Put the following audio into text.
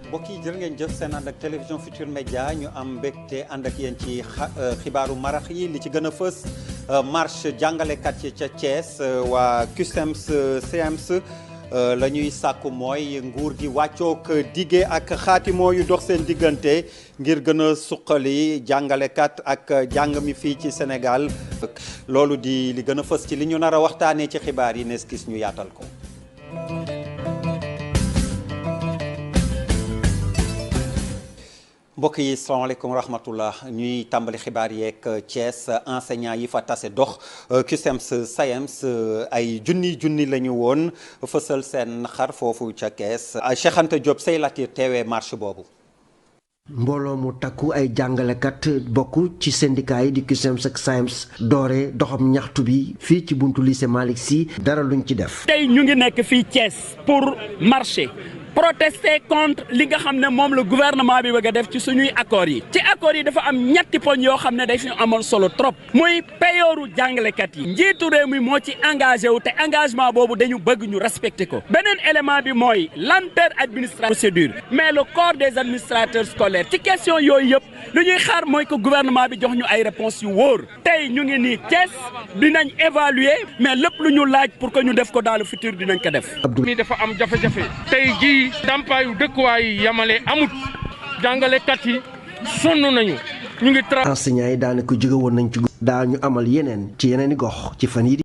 mbokk yi jërë ngeen jëf seen ànd ak télévision Futur Média ñu am mbégte ànd ak yéen ci xibaaru marax yi li ci gën a fës marche jàngalekat yi ca Thiès waa CUSEMS CEMS la ñuy sàkku mooy nguur gi wàccook dige ak xaatimoo yu dox seen diggante ngir gën a suqali jàngalekat ak jàng mi fii ci Sénégal loolu di li gën a fës ci li ñu nar a waxtaanee ci xibaar yi nees gis ñu yaatal ko. mbokk yi salaamaaleykum rahmatullah ñuy tàmbali xibaar yeeg Thiès enseignant yi fa tase dox CUSEMS SAEMS ay junni la ñu woon fësal seen xar foofu ca Kees Cheikh Anta Diop say latir teewee marche boobu. mbooloo mu takku ay jàngalekat bokk ci syndicat yi di CUSEMS ak SAEMS doore doxam ñaxtu bi fii ci buntu lycée Malick Sy dara luñ ci def. tey ñu ngi nekk fii Thiès pour marcher. protester contre li nga xam ne moom la gouvernement bi bëgg a def ci suñuy accords yi ci accords yi dafa am ñetti poñ yoo xam ne day fi amoon solo trop muy peyooru jàngalekat yi njiitu réew mi moo ci engagé wu te engagement boobu dañu bëgg ñu respecté ko beneen élément bi mooy lenteur administrative procédure mais le corps des administrateurs scolaires ci question yooyu yëpp lu ñuy xaar mooy que gouvernement bi jox ñu ay réponses yu wóor tey ñu ngi nii Thiès dinañ évaluer mais lépp lu ñu laaj pour que ñu def ko dans le futur dinañ ko def. mi dafa am jafe-jafe tey jii ndàmpaayu dëkkuwaay yi yamale amut jàngalekat yi sonn nañu ñu ngi enseignants yi daanaka jóge woon nañ ci daa ñu amal yeneen ci yeneen i gox ci fan yi